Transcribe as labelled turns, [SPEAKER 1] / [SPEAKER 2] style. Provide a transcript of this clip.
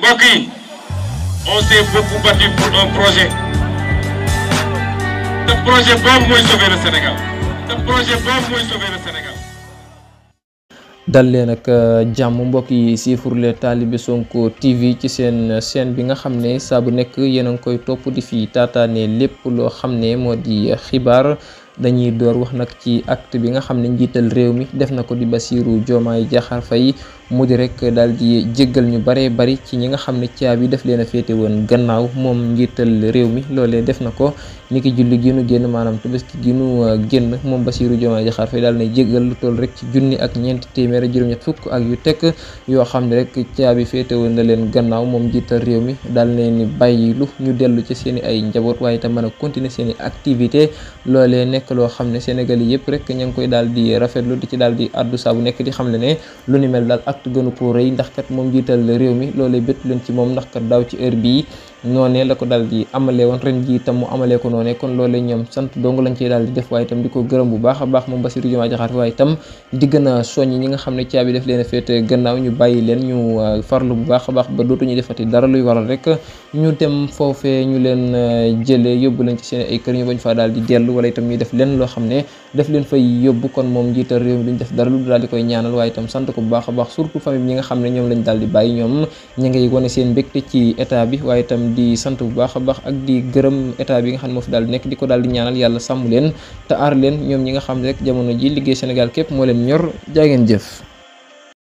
[SPEAKER 1] mbokk yi on s'est beaucoup battu pour un projet te projet boobu mooy sauver le Sénégal
[SPEAKER 2] dal leen ak jàmm mbokk yi siifur le Talibé Sonko TV ci seen chaîne bi nga xam ne saa bu nekk yéen a ngi koy topp di fi taataane lépp loo xam ne moo di xibaar. dañuy door wax nag ci acte bi nga xam ne njiital réew mi def na ko di Bassirou Diomaye Diakhar Faye mu di rek daal di jéggal ñu baree bari ci ñi nga xam ne caabi daf leen a féete woon gannaaw moom njiital réew mi loolee def na ko ni ki julli gi nu génn maanaam tabaski gi nu génn moom Bassirou Diomaye Diakhar Faye daal na jéggal lu toll rek ci junni ak ñeenti téeméer ak juróom-ñett fukk ak yu tekk yoo xam ne rek caabi féete woon na leen gannaaw moom njiital réew mi daal leen ni bàyyi lu ñu dellu ci seen i ay njaboot waaye itam mën a continuer seen i activité loolee nekk loo xam ne Sénégal yi yëpp rek ña ngi koy daal di rafetlu di ci daal di addu saa bu nekk di xam ne lu ni mel daal acte gënu ko rëy ndax kat moom jiital réew mi loolee béttu leen ci moom ndax kat daaw ci heure bii noonee la ko daal di amalee woon ren ji itam mu amalee ko noonee kon loolee ñoom sant dong lañ ciy daal di def waaye itam di ko gërëm bu baax a baax moom Bassirou Diomaye Diakhar waaye itam di gën a soññ ñi nga xam ne caabi def leen a féete gannaaw ñu bàyyi leen ñu farlu bu baax a baax ba dootuñu defati dara luy waral rek ñu dem foofee ñu leen jëlee yóbbu leen ci seen ay kër ñu bañ faa daal di dellu wala itam ñuy def leen loo xam ne def leen fay yóbbu kon moom njiital réew mi duñ def dara lu daal di koy ñaanal waaye itam sant ko bu baax a baax surtout famille ñi nga xam ne ñoom lañ daal di bàyyi ñoom ñi ngay wane seen mbégte ci état bi waaye itam di sant bu baax a baax ak di gërëm état bi nga xam ne moo fi daal di nekk di ko daal di ñaanal yàlla sàmm leen te aar leen ñoom ñi nga xam ne rek jamono ji liggéey Sénégal képp moo leen ñor jaa ngeen jëf